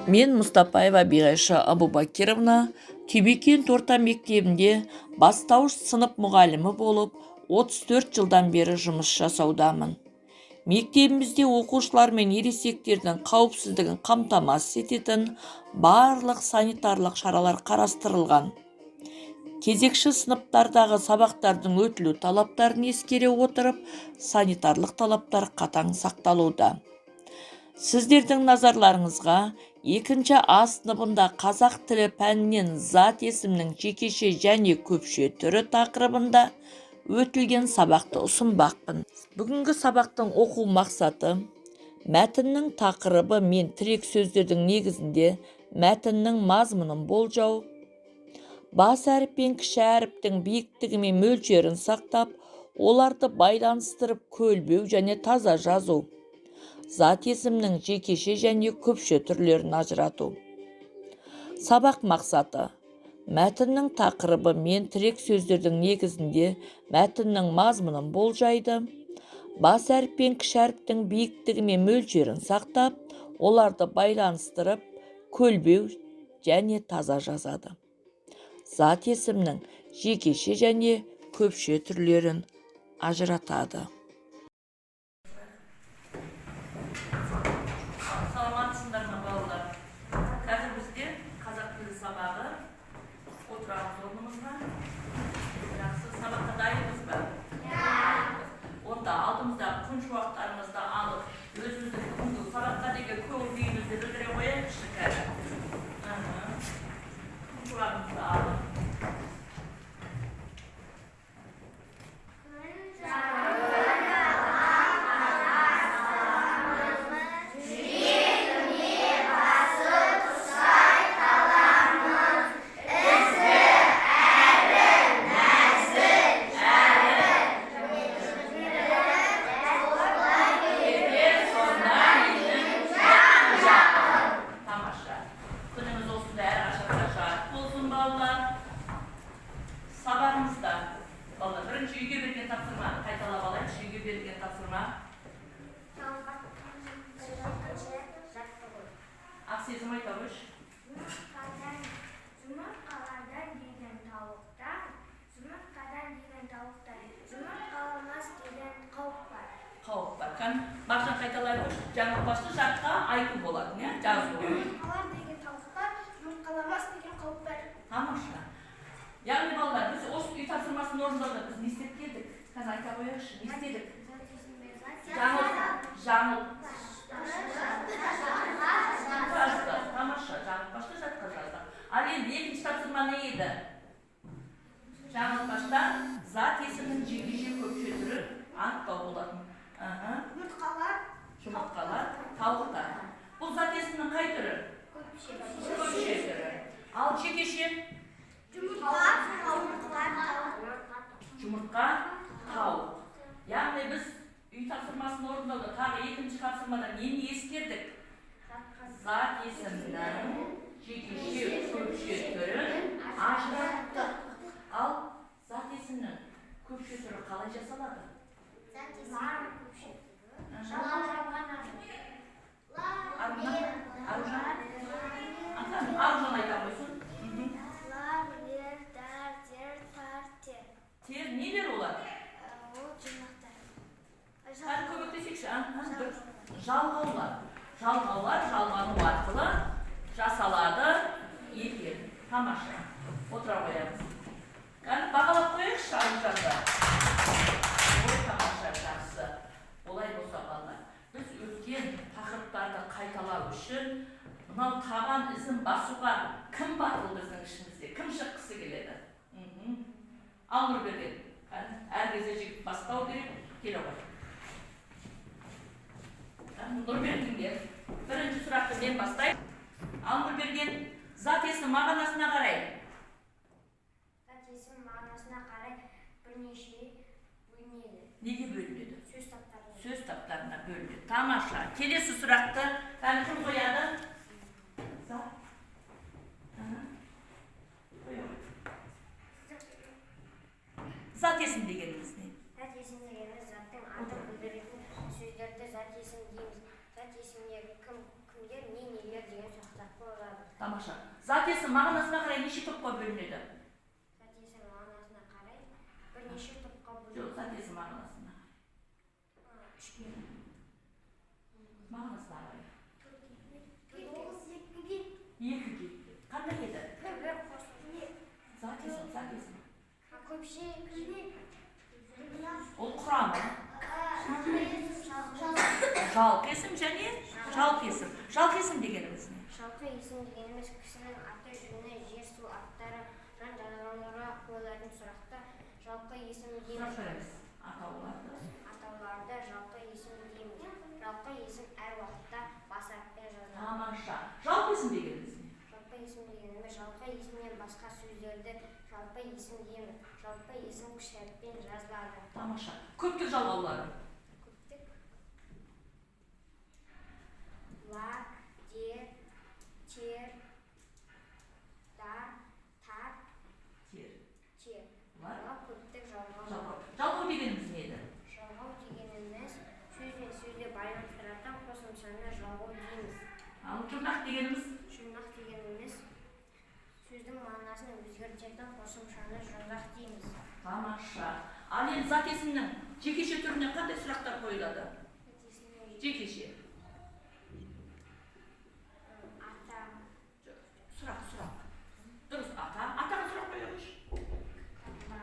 Мен, Мұстапаева Биғайша Абубакировна, Түймекент орта мектебінде бастауыш сынып мұғалімі болып 34 жылдан бері жұмыс жасаудамын. Мектебімізде оқушылар мен ересектердің қауіпсіздігін қамтамасыз ететін барлық санитарлық шаралар қарастырылған. Кезекші сыныптардағы сабақтардың өтілу талаптарын ескере отырып, санитарлық талаптар қатаң сақталуда. Сіздердің назарларыңызға екінші А сыныбында қазақ тілі пәнінен зат есімнің жекеше және көпше түрі тақырыбында өтілген сабақты ұсынбақпын. Бүгінгі сабақтың оқу мақсаты: мәтіннің тақырыбы мен тірек сөздердің негізінде мәтіннің мазмұнын болжау, бас әріп пен кіші әріптің биіктігі мен мөлшерін сақтап, оларды байланыстырып көлбеу және таза жазу, зат есімнің жекеше және көпше түрлерін ажырату. Сабақ мақсаты: мәтіннің тақырыбы мен тірек сөздердің негізінде мәтіннің мазмұнын болжайды, бас әріп пен кіші әріптің биіктігі мен мөлшерін сақтап, оларды байланыстырып көлбеу және таза жазады, зат есімнің жекеше және көпше түрлерін ажыратады. Саламатсыңдар ма, балалар? Қазір бізде қазақ тілі сабағы. Отырамыз орнымызға. Жақсы, сабаққа дайынбыз ба? Онда алдымыздағы күн шуақтарымызды алып, өзіміздің бүгінгі сабаққа деген көңіл күйімізді білдіре қояйықшы қазір. Күн шуағымызды алып. Тамаша. Күніміз осындай әрқашанда жарық болсын, балалар. Сабағымызда, балалар, бірінші үйге берген тапсырманы қайталап алайықшы. Үйге берілген тапсырма. Ақсезім, айта қойшы. Жұмыртқалардан деген тауықтан, жұмыртқадан деген тауықтан, жұмыртқаламас деген қауіп бар. Қауіп бар. Кән, Мағжан, қайталай қойшы. Жаңылтпашты жатқа айту болатын, иә, жазу. Жұмыртқалар деген тауықтар, жұмыртқаламас деген қауіп бар. Тамаша. Яғни, балалар, біз осы үй тапсырмасын орындауда біз не істеп келдік? Қазір айта қояйықшы, не істедік? Жаңыл жаздық. Тамаша, жаңылтпашты жатқа жаздық. Ал енді екінші тапсырма не еді? Жаңылтпаштан зат есімнің жекеше, көпше түрін анықтау болатын. Аха. Жұмыртқалар. Жұмыртқалар, тауықтар. Бұл зат есімнің қай түрі? Көпше түрі. Ал жекеше? Жұмыртқа, тауықтар. Жұмыртқа, тауық. Яғни біз үй тапсырмасын орындауда тағы екінші тапсырмада нені ескердік? Зат есімнің жекеше, көпше түрін ажыраттық. Ал зат есімнің көпше түрі қалай жасалады? Аружан, Аружан, Аха, Аружан айта қойсын. Лар, лер, дар, дер, тар, тер. Тер нелер олар? Ол жинақтар. Кәдімгі көмектесейікші. Аха, дұрыс. Жалғаулар. Жалғаулар жалғану арқылы жасалады екен. Тамаша. Отыра қоямыз. Кәні, бағалап қояйықшы Аружанды. Ой, тамаша, жақсы. Олай болса, балалар, біз өткен тақырыптарды қайталау үшін мынау табан ізін басуға кім батыл біздің ішімізде? Кім шыққысы келеді? Ал, Нұрберген, кәні, әр кезде жігіт бастау керек. Келе ғой. Кәні, Нұрбергенге бірінші сұрақты мен бастайын. Ал, Нұрберген, зат есім мағынасына қарай. Зат есім мағынасына қарай бірнеше бөлінеді. Неге бөлінеді? Сөз таптарына. Сөз таптарына бөлінеді. Тамаша. Келесі сұрақты, кәні, кім қояды? Зат. Аха. Қоя ғой. Зат есім дегеніміз не? Зат есім дегеніміз заттың атын білдіретін сөздерді зат есім дейміз. Зат есімдегі кім, кімдер, не, нелер деген сұрақтарға сұрақ қойылады. Тамаша. Зат есім мағынасына қарай неше топқа бөлінеді? Зат есім мағынасына қарай бірнеше топқа Жоқ, бөлінеді. зат есім мағынасына. Үшке. Мағынасына қарай. Тоғыз екіге. Екіге. Қандай еді? Бір қосу. Зат есім, зат есім. Көпше. Ол құрамы. Жалпы есім және жалпы есім. Жалпы есім дегеніміз не? Жалқы есім дегеніміз кісінің аты жөні, жер, су аттары, жан жануарларға қойылатын сұрақты жалқы есім Сұрақ дейміз. сұраймыз. Атауларды. Атауларды жалқы есім дейміз. Жалқы есім әр уақытта бас әріппен жазылады. Тамаша. Жалпы есім дегеніміз не? Жалпы есім дегеніміз жалқы есімнен басқа сөздерді жалпы есім дейміз. Жалпы есім кіші әріппен жазылады. Тамаша. Көптік жалғаулары. Көптік лар, дер, тер, дар, тар, Тер. тер. Лар. Бұлар көптік жалғау. Жалғау. Жалғау дегеніміз не еді? Жалғау дегеніміз сөз бен сөзді байланыстыратын қосымшаны жалғау дейміз. Ал жұрнақ дегеніміз? Жұрнақ дегеніміз сөздің мағынасын өзгертетін қосымшаны жұрнақ дейміз. Тамаша. Ал енді зат есімнің жекеше түріне қандай сұрақтар қойылады? Зат есімнің Жекеше. Ата, Жоқ, сұрақ, сұрақ. Дұрыс, ата. Атаға сұрақ қоя қойшы. ата,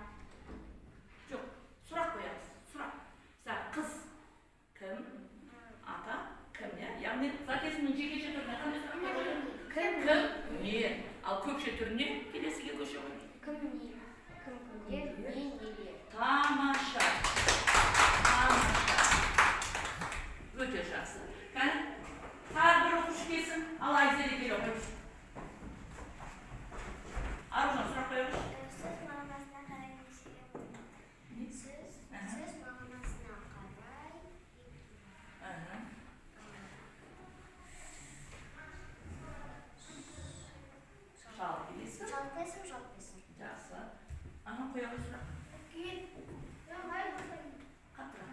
Жоқ, сұрақ қоямыз. Сұрақ. Мысалы, қыз кім? Ата кім, иә? Яғни зат есімнің жекеше түріне қандай сұрақ қойылады? Кім? Кім? Не? Ал көпше түріне келесіге көше ғой. Кім не? Кім кімдер, не нелер. Тамаша. Тамаша. Өте жақсы. Кәне, тағы бір оқушы келсін. Ал Айзере келе ғой. Аружан, сұрақ қоя қойшы. Сөз мағынасына қарай нешеге бөлінеді? Не? Сөз, Аха. сөз мағынасына қарай Аха. Жалпы есім. Жалпы есім, жалпы есім. Жақсы. Ага, қоя қой сұрақ. Қаттырақ.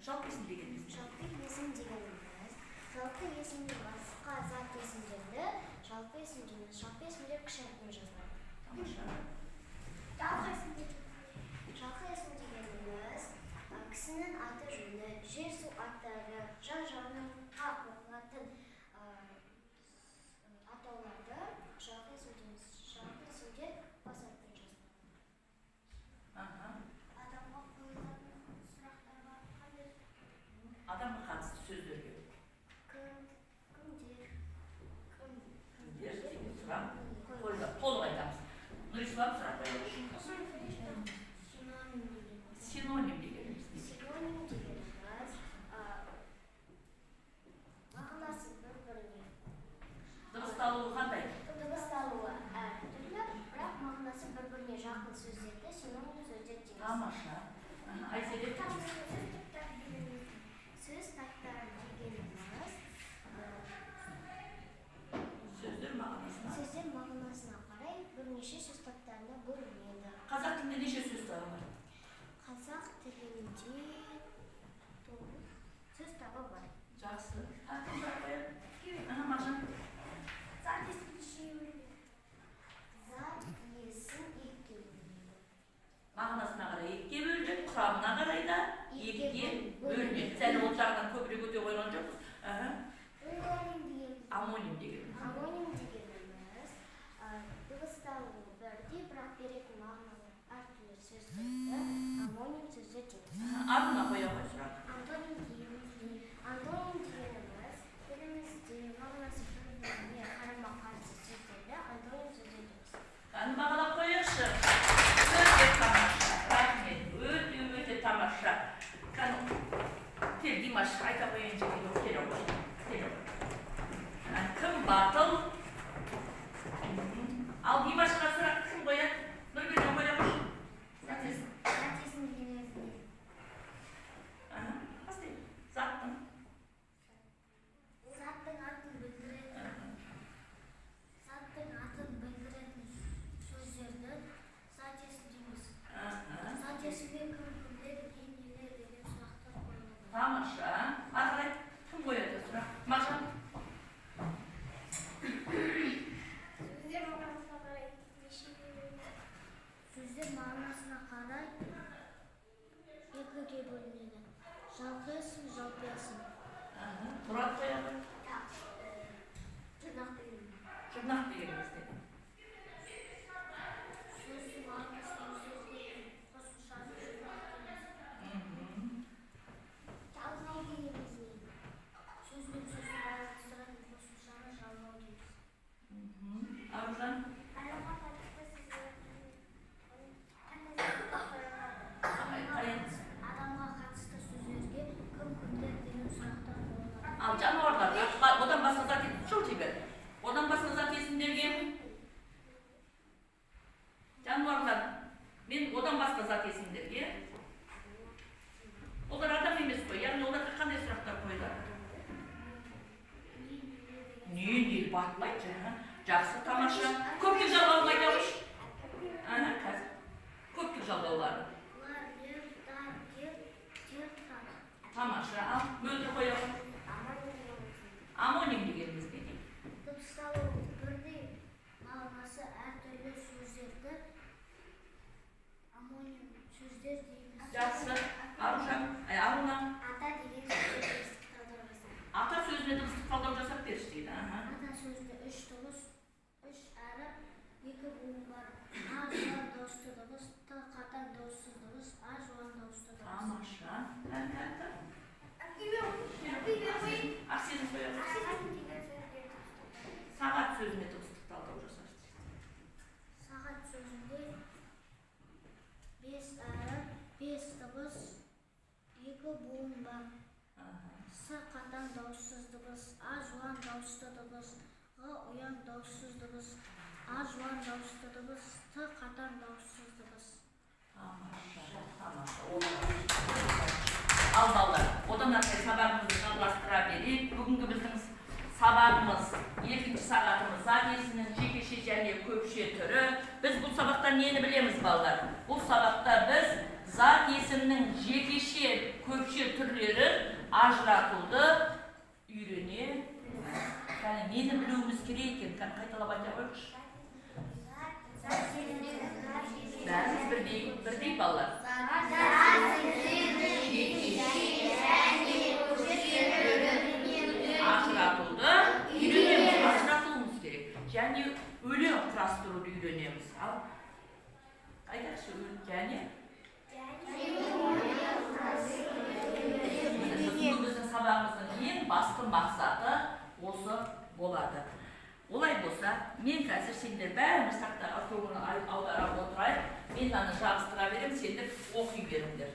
Жалпы есім дегеніміз не? Жалпы есім дегеніміз, жалпы есімнен басқа зат есімдерді жалпы есім дейміз. Жалпы есімдер кіші әріппен жазылады. Тамаша. Жалқы есім дегеніміз кісінің аты жөні, жер су аттары, жан жануарға қойылатын атауларды жалқы есім дейміз. Жалқы есімдер бас әріппен жазылады. Аха. Адамға қойылатын сұрақтарға қандай? Адамға қатысты сөздерге. Кім, кімдер, кім, Кімдер деген сұрақ қойылады. Толық айтамыз. Нұрислам, сұрақ қоя қойшы. Синоним дегеніміз. Синоним дегеніміз не? Синоним дегеніміз мағынасы бір-біріне Дыбысталуы қандай? Дыбысталуы әртүрлі, бірақ мағынасы бір-біріне жақын сөздерді синоним сөздер дейміз. Тамаша. Аха, Айзере. Сөз таптары дегеніміз Сөздер мағынасына. сөздер мағынасына қарай бірнеше сөз таптарына бөлінеді. Қазақ тілінде неше сөз табы бар? Қазақ тілінде 9 сөз табы бар. Жақсы. Тағы кім сұрақ қояды? Аха, Маржан. Зат есім екіге бөлінеді. Мағынасына қарай екіге бөлінеді, құрамына қарай да Екіге екіге бөлінеді. бөлінеді. Сәл ол жағынан көбірек өте қойған жоқпыз. Аха. Омоним дегеніміз. Омоним дегеніміз. Омоним дегеніміз дыбысталуы бірдей, бірақ беретін мағыналары әртүрлі сөздерді омоним сөздер дейміз. Аха, Артына қоя қой сұрақ. Антоним дегеніміз не? Антоним дегеніміз тілімізде мағынасы бір-біріне қарама-қарсы сөздерді антоним сөздер дейміз. Кәні, бағалап қояйықшы. Өте тамаша. Рахмет. Өте өте тамаша. Кәні, кел, Димаш, айта қояйыншы, келе ғой. Келе ғой. Кәні, кім батыл? Ал Димашқа сұрақ кім қояды? Нұрберген, қоя қойшы. Зат есім. Зат есім дегеніміз не? Аха, бастайық. Заттың. Заттың атын білдіретін Заттың атын білдіретін сөздерді зат есім дейміз. Аха. Зат есімге кім, кімдер, не, нелер деген сұрақтар қойылады. Тамаша. Ары қарай кім қояды сұрақ? Мағжан. Жақсы, тамаша. Көптік жалғауын айта қойшы. Аха, қазір. Көптік жалғаулары. Лар, лер, дар, дер, тер, тар. Тамаша. Ал, Мөлдір қоя ғой. Омоним дегеніміз не дейді? Дыбысталуы бірдей, мағынасы әртүрлі сөздерді омоним сөздер дейміз. Жақсы. Аружан, ай, Аруна. Ата деген сөзге дыбыстық талдау жасап. Ата сөзіне дыбыстық талдау жасап берші дейді. Аха. Ата сөзінде үш дыбыс, үш әріп, екі буын бар. А жуан дауысты дыбыс, Т қатаң дауыссыз дыбыс, А жуан дауысты дыбыс. Тамаша. Кән, кән, кән. Ақсезім қоя ғой. Сағат сөзіне дыбыстық талдау жасашы дейді. Сағат сөзінде бес әріп, бес дыбыс, екі буын бар. Аха. С қатаң дауыссыз дыбыс, А жуан дауысты дыбыс, Ғ ұяң дауыссыз дыбыс, А жуан дауысты дыбыс, Т қатаң дауыссыз дыбыс. Тамаша, тамаша. Ал балалар, одан әрі қарай сабағымызды жалғастыра берейік. Бүгінгі біздің сабағымыз, екінші сағатымыз зат есімінің жекеше және көпше түрі. Біз бұл сабақта нені білеміз, балалар? Бұл сабақта біз зат есімнің жекеше көпше түрлерін ажыратуды үйренеміз. Кәне, нені білуіміз керек екен? Кәне, қайталап айта қойыңызшы. Бәріміз бірдей, бірдей балалар. Ажыратуды үйренеміз, ажыратуымыз керек. Және өлең құрастыруды үйренеміз. Ал айтайықшы, және бүгінгі біздің сабағымыздың ең басты мақсаты осы болады. Олай болса, мен қазір сендер бәріміз тақтаға көңіл аудара отырайық. Мен мынаны жабыстыра беремін, сендер оқи беріңдер.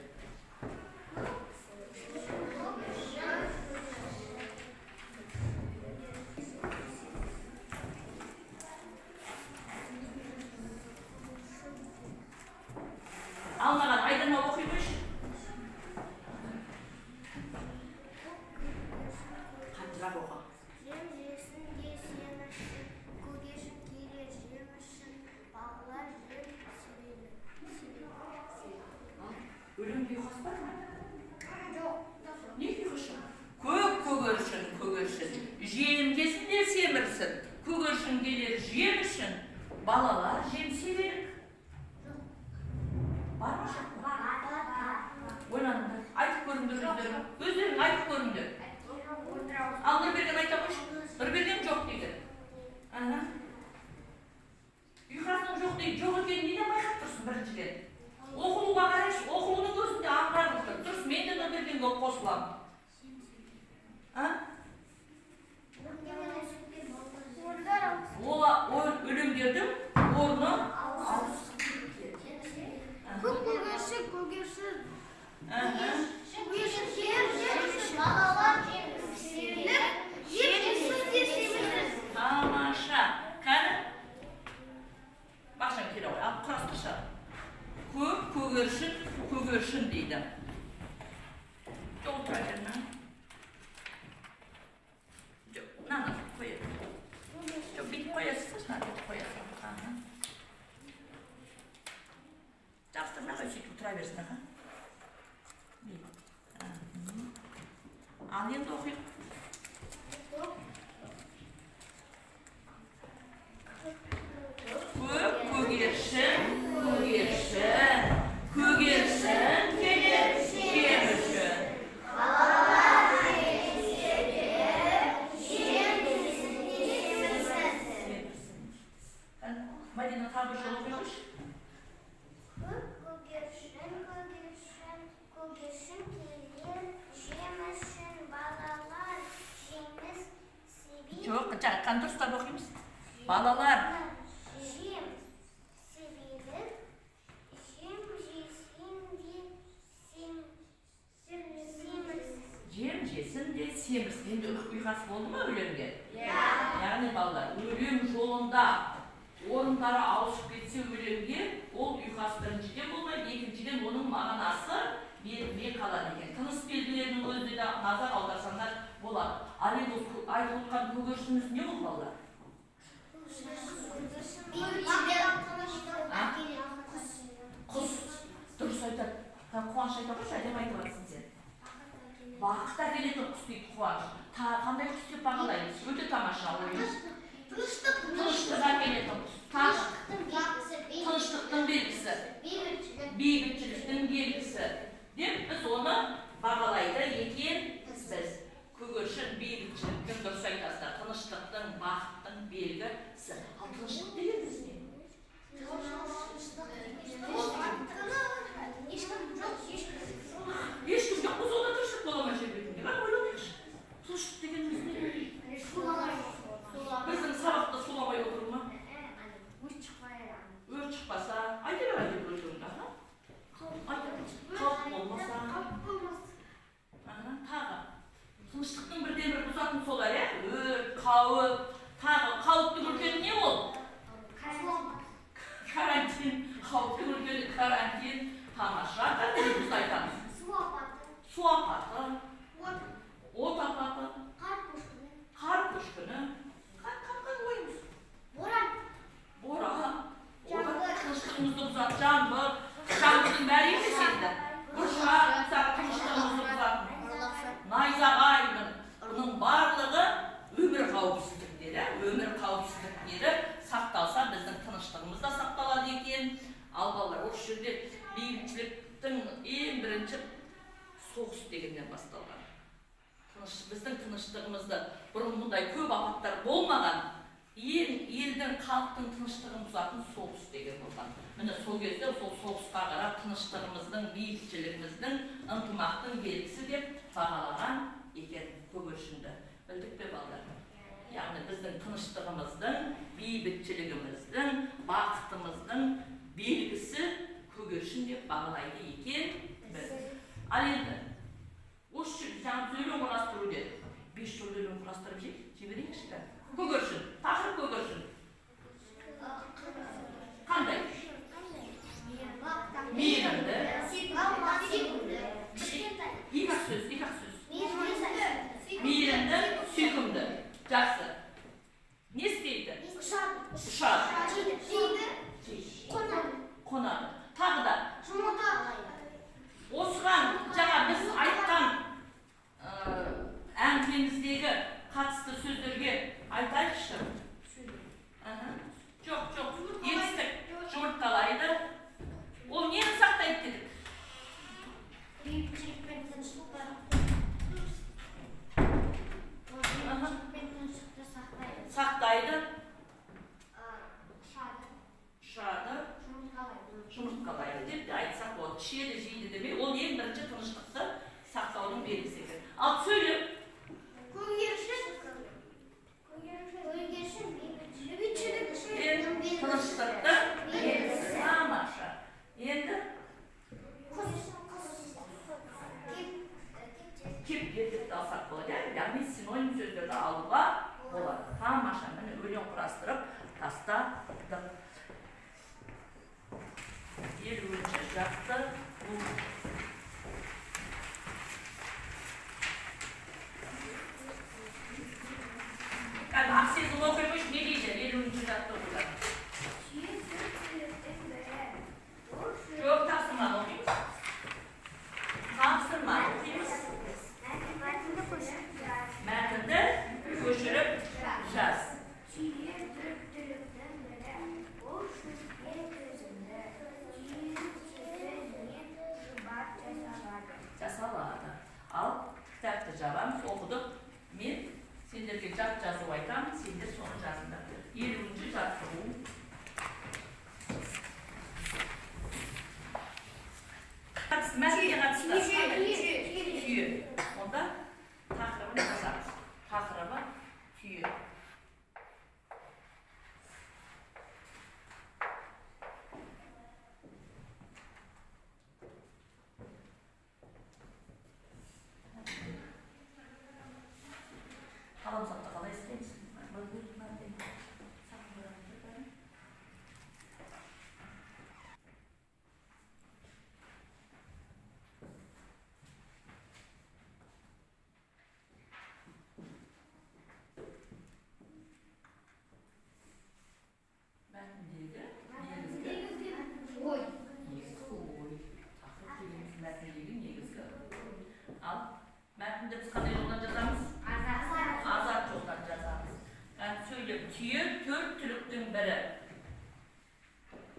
Ал маған Айдана оқи қойшы. Қаттырақ оқы. Жем жесін де семірсін, көгершін келер жем үшін, балалар жем себелі. Ал, өлеңде ұйқас бар ма? Жоқ. Неге ұйқас жоқ? Көк көгершін, көгершін, жем жесін де семірсін, көгершін келер жем үшін, балалар жем себелік. Бар ма, жоқ па? Ойланыңдар, айтып көріңдер өздерің. Өздерің айтып көріңдер. Ал Нұрберген айта қойшы. Нұрберген жоқ дейді. Аха. Ұйқасының жоқ дейді. Жоқ екенін неден байқап тұрсың біріншіден? Оқылуға қарайшы, оқылудың өзінде аңғарылып тұр. Дұрыс, мен де Нұрбергенге қосыламын. А? Ол өлеңдердің орны ауысып кеткен. Көк көгершін, көгершін, Аха. көгершін келер жем үшін, балалар жем себелік, жем жесін де семірсін. Тамаша. Кәні? Бақшан келе ғой, алып құрастыршы. Көк көгершін, көгершін дейді. Жоқ, отыра бер, мына. Жоқ, мынаны қоя бер. Жоқ, бүйтіп қоясыз, мына бүйтіп қоясың. Аха. Жабыстырмай қой, сөйтіп отыра берсін, аха. Бүйтіп. Аха. Ал енді оқиық. Көк көгершін, көгершін, көгершін келер жем үшін. Семірсін. Кәне, Мадина, тағы бір жолы оқи қойшы. Көк көгершін, көгершін, көгершін келер жем үшін, балалар жеміс себел. Жоқ, қане, дұрыстап оқимыз. Балалар. Жем себелік, жем жесін де семірсін. Жем жесін де семірсін. Енді ұйқас болды ма өлеңге? Яғни балалар, өлең жолында орындары ауысып кетсе өлеңге, ол ұйқас біріншіден болмайды, екіншіден оның мағынасы берілмей қалады екен. Тыныс белгілерінің өзіне де назар аударсаңдар болады. Ал енді осы айтып отқан көгершініміз не ол, балалар? Құс. Дұрыс айтады. Қуаныш айта қойшы, әдемі айтып жатырсың сен. Бақыт әкелетін құс дейді Қуаныш. Қандай құс деп бағалаймыз? Өте тамаша ойын. Тыныштық. Тыныштық әкелетін құс. Тыныштықтың белгісі. Бейбітшіліктің белгісі деп біз оны бағалайды екенбіз. Көгершін бейбітшіліктің, дұрыс айтасыздар, тыныштықтың, бақыттың белгісі. Ал тыныштық дегеніміз не? Ешкім жоқ болса, онда тыныштық бола ма жер бетінде? Қане, ойланайықшы. Тыныштық дегеніміз не? Біздің сабақта суламай отыру ма? Өрт шықпаса, айта бер, айта бер өздеріңді, аха. Айта бер. Қауіп болмаса. Аха, тағы. Тыныштықтың бірден бір бұзатын солар, иә? Өрт, қауіп, тағы қауіптің үлкені не ол? Карантин, қауіптің үлкені карантин. Тамаша, қандай біз айтамыз? Су апаты, от апаты, қар көшкіні. Қандай ойымыз? Боран. Олар тыныштығымызды бұзады. Жаңбыр. Жаңбырдың бәрі емес енді. Бұршақ, мысалы, тыныштығымызды бұзатын. Найзағай, міне. Бұның барлығы өмір қауіпсіздіктері, өмір қауіпсіздіктері сақталса, біздің тыныштығымыз да сақталады екен. Ал балалар, осы жерде бейбітшіліктің ең бірінші соғыс дегеннен басталған. Біздің тыныштығымызды, бұрын мұндай көп апаттар болмаған, ең елдің, халықтың тыныштығын бұзатын соғыс деген болған. Міне, сол кезде сол соғысқа қарап тыныштығымыздың, бейбітшілігіміздің, ынтымақтың белгісі деп бағалаған екен көгершінді. Білдік пе, балалар? Яғни біздің тыныштығымыздың, бейбітшілігіміздің, бақытымыздың белгісі көгершін деп бағалайды екен біз. Ал енді осы жерде жаңа біз өлең құрастыру дедік. 5 жол өлең құрастырып жіберейікші кәні. Көгершін, тақырып көгершін. Қандай? Мейірімді. Екі ақ сөз, екі ақ сөз. Мейірімді, сүйкімді. Жақсы. Не істейді? Ұшады. Қонады. Тағы да осыған жаңа біз айтқан әңгімеміздегі қатысты сөздерге айтайықшы. Аха. Жоқ, жоқ. Етістік жұмыртқалайды. Ол нені сақтайды дедік? Бейбітшілік пен тыныштықты сақтайды. Сақтайды, Ұшады, ұшады, жұмыртқалайды. Жұмыртқалайды деп те айтсақ болады. Ішеді, жейді демей, ол ең бірінші тыныштықты сақтаудың белгісі екен. Ал сөйлем. Көгершін. Көгершін бейбітшілік Тыныштықтың белгісі. Тамаша. Енді Құс. Құс. Кептер деп те алсақ болады, иә? Яғни синоним сөздерді алуға болады. Тамаша, міне, өлең құрастырып тастадық. 50-жаттығу. Кәдімгі Ақсезім оқи қойшы, не дейді 50-жаттығуда? Жоқ, тапсырманы оқимыз. Тапсырманы оқимыз. Мәтінді көшіріп жаз. Түйе төрт түліктің бірі, ол шөпке төзімді, түйенің сүтінен шұбат жасалады. Жасалады. Ал кітапты жабамыз, оқыдық. Мен сендерге жат жазу айтамын, сендер соны жазыңдар. 50-жаттығу. Қатысты, мәтінге қатысты. Түйе. Онда тақырыбын жазамыз. Тақырыбы түйе. Қаламсапты қалай істейміз? Ал мәтінді біз қандай жолдан жазамыз? Азат жолдан жазамыз. Яғни сөйлем: түйе — төрт түліктің бірі.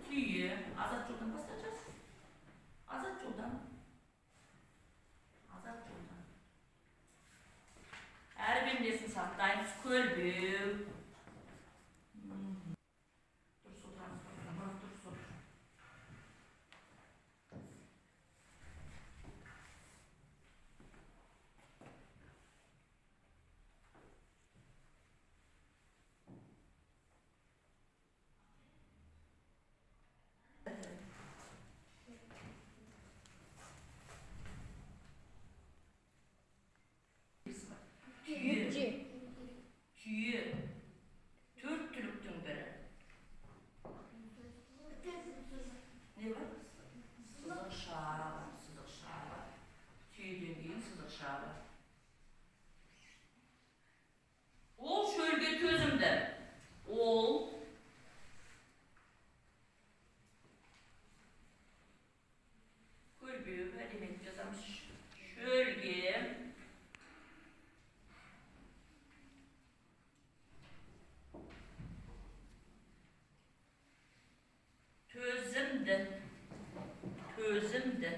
Түйе, азат жолдан баста жаз. Азат жолдан. Азат жолдан. Әріп емлесін сақтаймыз. Көлбеу. Дұрыс отырамыз. Мұрат, дұрыс отыр. Түйе. Түйе төрт түліктің бірі. Не бар? Сызықша бар, сызықша бар. Түйеден кейін сызықша бар. Ол шөлге төзімді. Ол көлбеу элемент жазамыз. Шөлге төзімді, төзімді.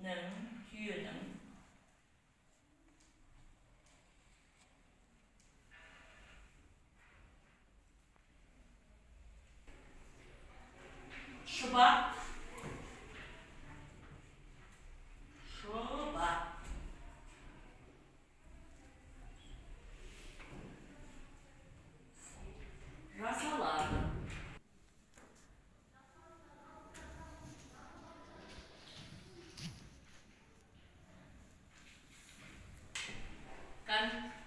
Нің, түйенің шұбат, шұбат. Жасалады.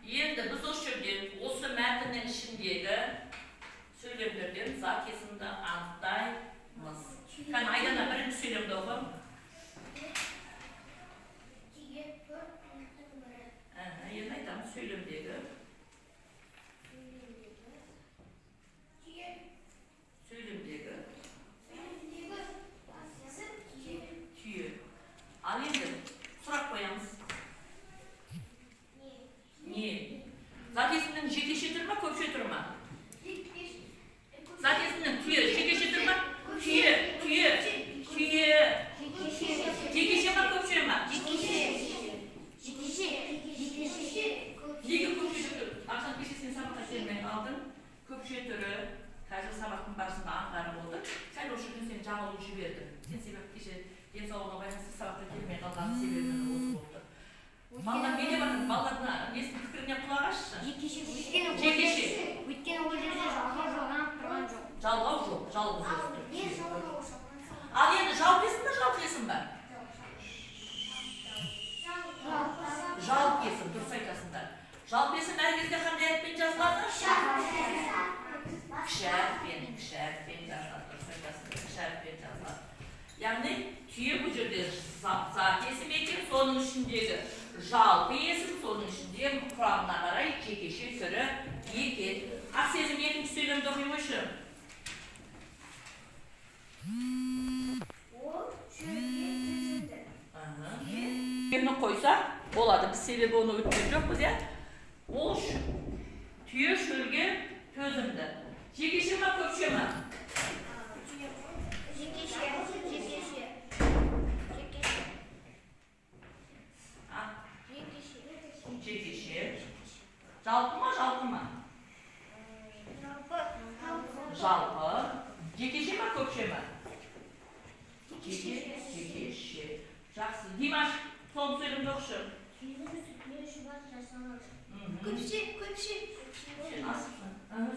Енді біз осы жерден, осы мәтіннің ішіндегі сөйлемдерден зат есімді анықтаймыз. Кәне, Айдана, бірінші сөйлемді оқы. Түйе — төрт түліктің бірі. Әһә, енді айтамыз сөйлемдегі. Сөйлемдегі. Түйе. Сөйлемдегі. Сөйлемдегі зат түйе. Түйе. Ал енді сұрақ қоямыз. Не? Не? Зат есімнің жекеше түрі ма, көпше түрі ма? Зат есімнің түйе жекеше түрі ма? Түйе, түйе, түйе. Жекеше ма, көпше ма? Неге көпше түрі? Ақшан, кеше сен сабаққа келмей қалдың. Көпше түрі қазір сабақтың барысында аңғарып отыр. Сәл осы жерден сен жаңылып жібердің. Сен себеп кеше денсаулығыңа байланысты сабаққа келмей қалған себебі осы болып тұр. Балалар не деп жатыр? Балалардың несінің, пікіріне құлақ асшы. Жекеше. Өйткені ол жерде жалғау жалғанып тұрған жоқ. Жалғау жоқ, жалғыз өзі тұр. Ал енді жалпы есім бе, жалқы есім ба? Жалпы есім, дұрыс айтасыңдар. Жалпы есім әр кезде қандай әріппен жазылады? Кіші әріппен, кіші әріппен жазылады, дұрыс айтасыңдар, кіші әріппен жазылады. Яғни түйе бұл жерде зат есім екен, соның ішіндегі жалпы есім, соның ішінде құрамына қарай жекеше түрі екен. Ақсезім, екінші сөйлемді оқи қойшы. Ол шөлге төзімді. Түйені қойсақ болады. Біз себебі оны өткен жоқпыз, иә. Ол түйе шөлге төзімді. Жекеше ма, көпше ма? Жекеше, жекеше, жекеше. А, Жекеше. Жекеше. Жалпы ма, жалқы ма? Жалпы. Жалпы. Жекеше ма, көпше ма? Жеке, жекеше. Жақсы. Димаш, соңғы сөйлемді оқышы. Түйенің сүтінен шұбат жасалады. Көпше, көпше. Сен асықсың.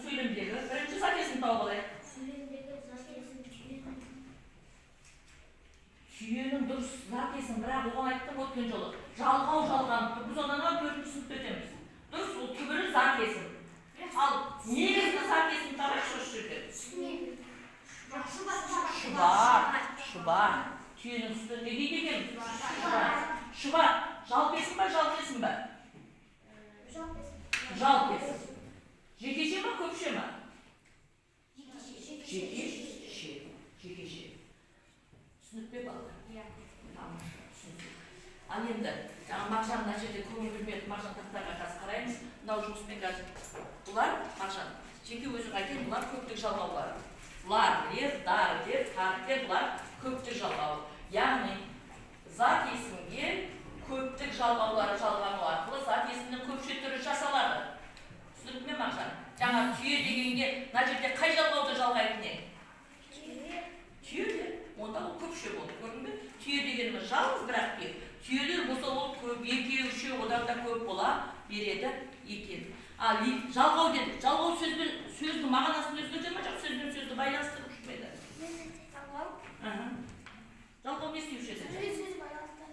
Сөйлемдегі бірінші зат есімді тауып алайық. Сөйлемдегі зат есім түйенің. Түйенің дұрыс зат есім, бірақ оған айттым өткен жолы. Жалғау жалғанып тұр. Біз одан ана төртінші сыныпта өтеміз. Дұрыс, ол түбірі зат есім. Ал негізгі зат есім табайықшы осы жерде. Шұбат, шұбат. Түйенің сүтін не дейді екен? Шұбат. Шұбат. Жалпы есім ба, жалқы есім ба? Жалпы есім. Ал енді жаңа Мағжан мына жерде көңіл бөлмеді. Мағжан, тақтаға қазір қараймыз. Мынау жұмыспен қазір. Бұлар, Мағжан, жеке өзің айтайын, бұлар көптік жалғаулар. Лар, лер, дар, лер, тар, тер, бұлар көптік жалғау. Яғни зат есімге көптік жалғаулары жалғану арқылы зат есімнің көпше түрі жасалады. Түсінікті ме, Мағжан? Жаңа түйе дегенге мына жерде қай жалғауды жалғайтын едің? Түйелер. Онда ол көпше болды, көрдің бе? Түйе дегеніміз жалғыз бірақ түйе. Түйелер болса, ол көп, екеу, үшеу, одан да көп бола береді екен. Ал жалғау дедік. Жалғау сөзбен сөздің мағынасын өзгерте ме, жоқ сөзбен сөзді байланыстырушы ма еді? Аха. Жалғау не істеуші еді?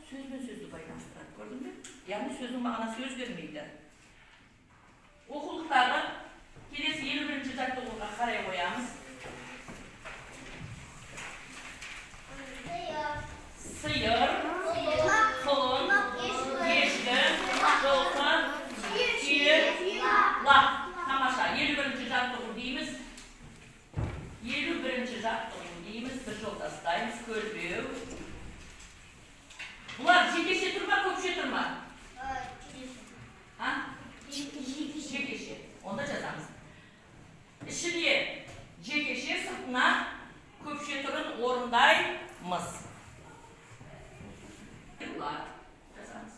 Сөзбен сөзді байланыстырады, көрдің бе? Яғни сөздің мағынасы өзгермейді. Оқулықтағы келесі 51-ші жаттығуға қарай қоямыз. Сиыр, құлын, ешкі, жылқы, түйе, лақ. Тамаша. 51-ші жаттығу дейміз. 51-ші жаттығу дейміз. Бір жол тастаймыз. Көлбеу. Бұлар жекеше тұр ма, көпше тұр ма? А? Жекеше. Онда жазамыз. Ішіне жекеше, сыртына көпше түрін орындаймыз. Лар жазамыз.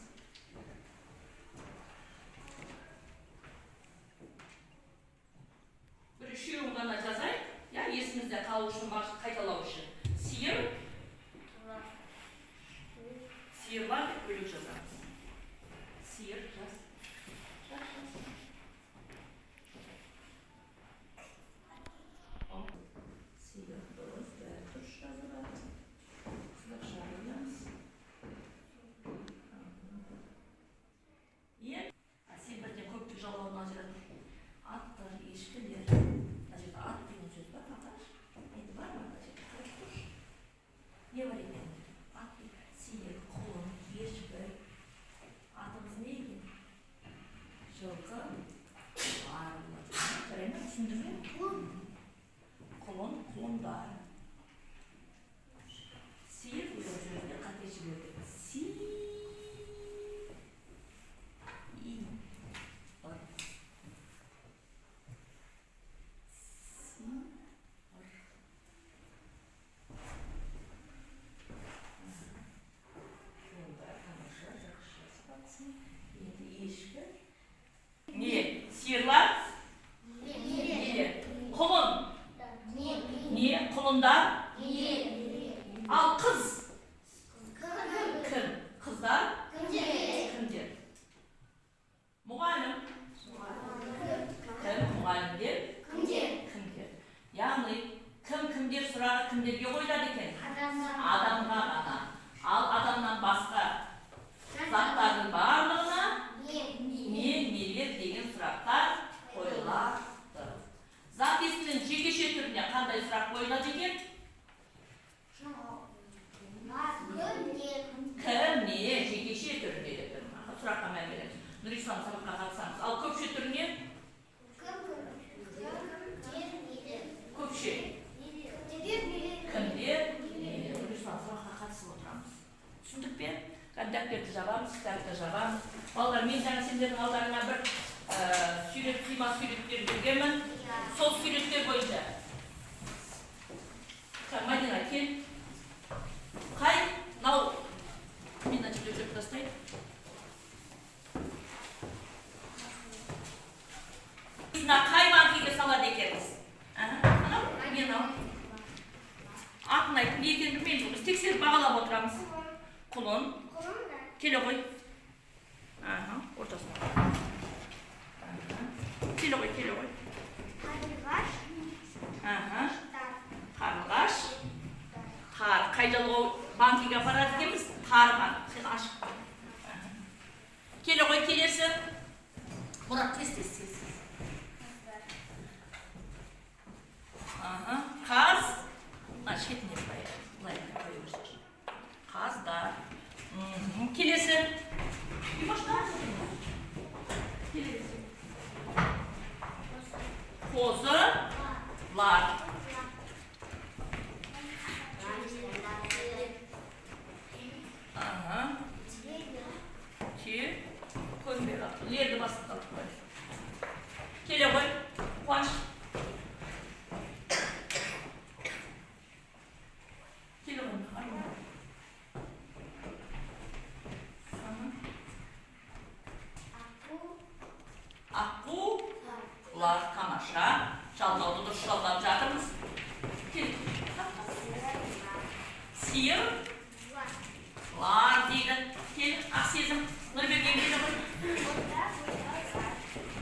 Бір үшеуін ғана жазайық, иә, есімізде қалу үшін, қайталау үшін. Сиыр, сиырлар деп бөлек жазамыз. Сиыр жаз. Жаз, жаз. О, сиыр дұрыс, бәрі дұрыс жазып жатыр. Сызықша қоямыз. Иә, а сен бірден көптік жалғауын ажырат. Аттар, ешкілер. Мына жерде ат деген сөз бар ма? Қарашы. Енді бар ма мына жерде? Қарап тұршы. Не бар екен? Ат, сиыр, құлын, ешкі. Атымыз не екен? Жылқы. Бар болады. Жарай ма? Түсіндің бе? Құлын, құлындар. Сиыр деген сөзді қате жібердік. Си. И. Ыр. Си. Ыр. Онда тамаша, жақсы жазып. Енді ешкі. Не? Сиырлар? Не? Құлын? Не? Құлындар? Ал қыз? Кім? Қыздар? Кімдер? Мұғалім? Кім? Мұғалімдер? Кімдер? Яғни кім, кімдер сұрағы кімдерге қойылады екен? Адамға ғана. Ал адамнан басқа заттардың барлығына не, нелер деген сұрақтар қойылады. Зат есімнің жекеше түріне қандай сұрақ қойылады екен? Кім, не, жекеше түрінде деп тұрмын. Аха, сұраққа мән береміз. Нұрислам, сабаққа қатысамыз. Ал көпше түріне? Көпше. Кімдер, нелер. Нұрислам, сабаққа қатысып отырамыз. Түсіндік пе? Кәдімгі дәптерді жабамыз, кітапты жабамыз. Балалар, мен жаңа сендердің алдарыңа бір сурет, қима суреттер бергенмін. Сол суреттер бойынша. Так, Мадина, кел. Қай, мынау, мен мына жерде өшіріп тастайын. Мына қай банкіге салады екенбіз? Аха, анау, мен ал. Атын айт, не екенін білмейміз, біз тексеріп бағалап отырамыз. Құлын, келе ғой. Аха, ортасына. Аха. Келе ғой, келе ғой. Аха. Қарлығаш. Тар. Қай жалғау банкіге апарады екенбіз? Тар банк. Сен ашып қой. Аха. Келе ғой, келесі. Мұрат, тез, тез, тез, тез. Аха. Қаз. Мына шетіне былай, былай қоя берсеңші. Қаздар. Келесі. Димаш, келесі. Қозылар. Аха. Тамаша. Жалғауды дұрыс жалғап жатырмыз. Кел. Сиыр. Лар дейді. Кел, Ақсезім. Нұрберген, келе ғой.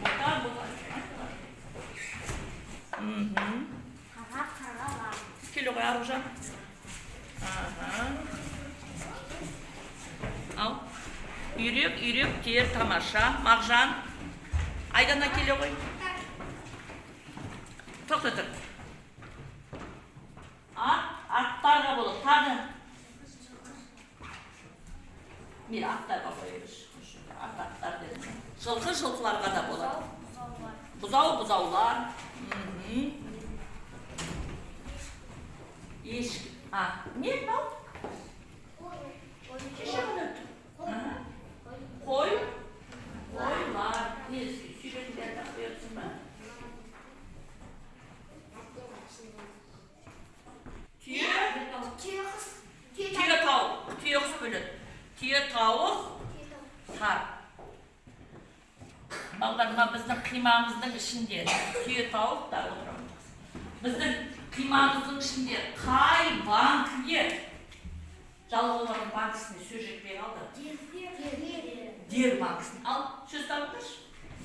Бота, бота. Қарға, қарғалар. Келе ғой, Аружан. Аха. Ал. Үйрек, үйректер, тамаша. Мағжан. Айдана, келе ғой. Тоқта тұр. Ат, аттарға болады. Тағы. Мейлі, аттарға қоя. Ат, аттар дедім. Жылқы, жылқыларға да болады. Бұзаулар. Бұзау, бұзаулар. Ешкі. А, не мынау? Кеше ғана өтті. Аха. Қой, қойлар. Не, сүйретілерді қоясың ба? Түйе, Түйе құс. түйе тауық, түйе құс бөледі. Түйе тауық, тар. Балалар, мына біздің қимамыздың ішінде түйе тауық та отырамыз. Біздің қимамыздың ішінде қай банкіге, жалғаулардың банкісіне сөз жетпей қалды? Дер банкісін. Ал, сөз табыңдаршы.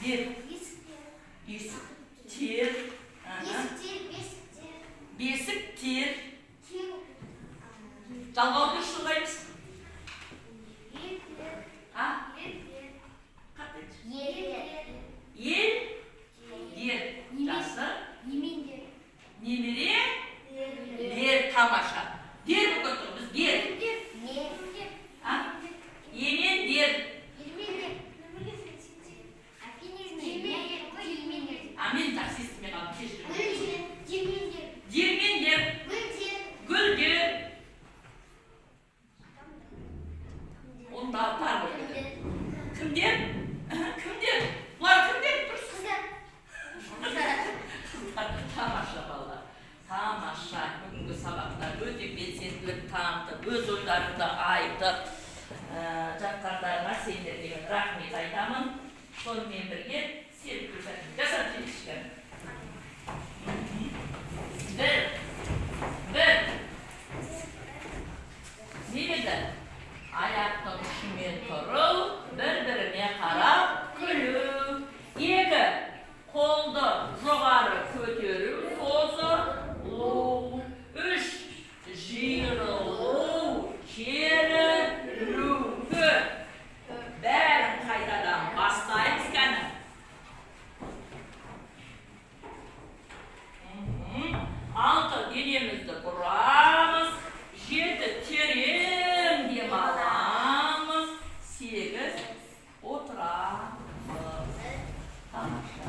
Дер. Есік. Тер. Аха. Бесік, тер. Жалғауды дұрыс жалғаймыз. А? Қатты айтшы. Ел. Ер. Жақсы. Немере. Дер, тамаша. Дер болып тұр. Біз дер. А? Емен дер. А, мен жақсы естімей қалдым, кешірім. Диірмендер. Гүлдер. Онда тар болып кетеді. Кімдер? Кімдер? Бұлар кімдер? Дұрыс. Тамаша, балалар. Тамаша. Бүгінгі сабақта өте белсенділік танытып, өз ойларыңды айтып, жатқандарыңа сендерге рахмет айтамын. Сонымен бірге серік жасап жіберші. Бір, бір. Не еді? Аяқтың ұшымен тұру, бір-біріне қарап күлу. Екі, қолды жоғары көтеру, созылу. Үш, жиырылу, керілу. Төрт, бәрін қайтадан бастаймыз, кәні. Алты, денемізді бұрамыз. Жеті, терең демаламыз. Сегіз, отырамыз. Тамаша.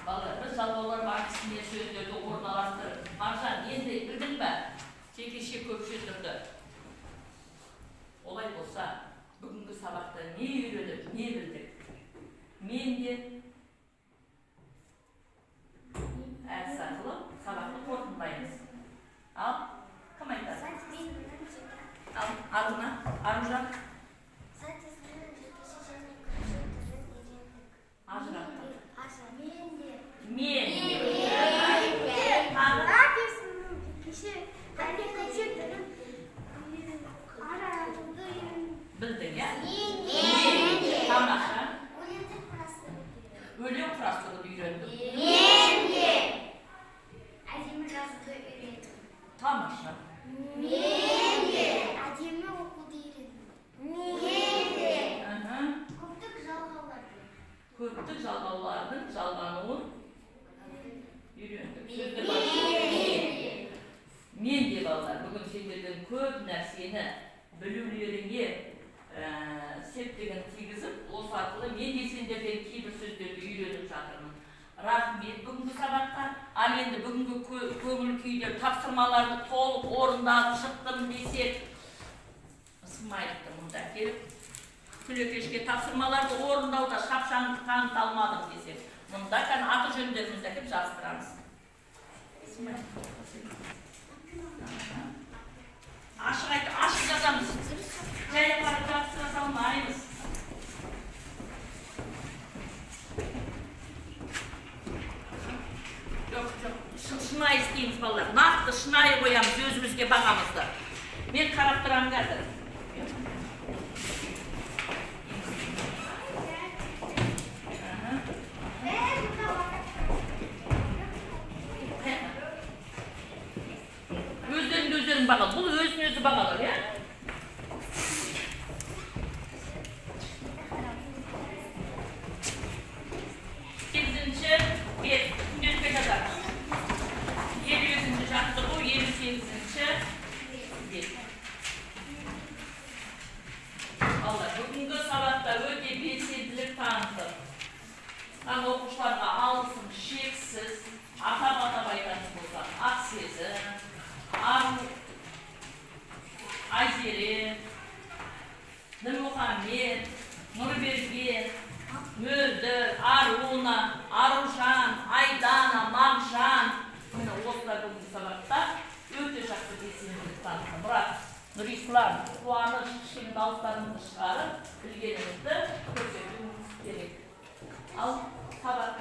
Балалар, біз жалғаулар банкісіне сөздерді орналастырып, Маржан, енді білдің бе? Жекеше көпше түрді. Олай болса, бүгінгі сабақта не үйреніп, не білдік? Мен де әдіс арқылы сабақты қорытындылаймыз. Ал, кім айтады? Ал, Аруна, Аружан. Ажыраттық. Мен. Тағы. Білдің, иә? Тамаша. Өлең құрастыруды үйрендік. Тамаша. Әдемі оқуды үйрендім. Аха. Көптік жалғауларды. Көптік жалғаулардың жалғануын үйрендік. Сөздік барысы. Мен де, балалар, бүгін сендерден көп нәрсені білулеріңе септігін тигізіп, осы арқылы мен де сендерден кейбір сөздерді үйреніп жатырмын. Рахмет бүгінгі сабаққа. Ал енді бүгінгі көңіл күйде тапсырмаларды толық орындап шықтым десек, смайликті мұнда келіп, күлекешке тапсырмаларды орындауда шапшаңдық таныта алмадым десек, мұнда кәне аты жөндерімізді әкеліп жабыстырамыз. Смайлик. Ашық айт, ашық жазамыз. Жай апарып жабыстыра салмаймыз. Шынайы істейміз, балалар. Нақты, шынайы қоямыз өзімізге бағамызды. Мен қарап тұрамын қазір. Өздеріңді өздерің бағала. Бұл өзін өзі бағалау, иә? Сегізінші бет, күнделікке жазамыз. 55-жаттығу, 58-бет. Балалар, бүгінгі сабақта өте белсенділік таныттық. Оқушыларға алғысым шексіз. Атап атап айтатын болсақ, Ақсезім, Ару, Айзере, Нұрмұхаммед, Нұрберген, Мөлдір, Аруна, Аружан, Айдана, Мағжан. Міне, осылар бүгінгі сабақта өте жақсы белсенділік танытты. Мұрат, Нұрислам, Қуаныш, кішкене дауыстарыңызды шығарып, білгеніңізді көрсетуіңіз керек. Ал сабақ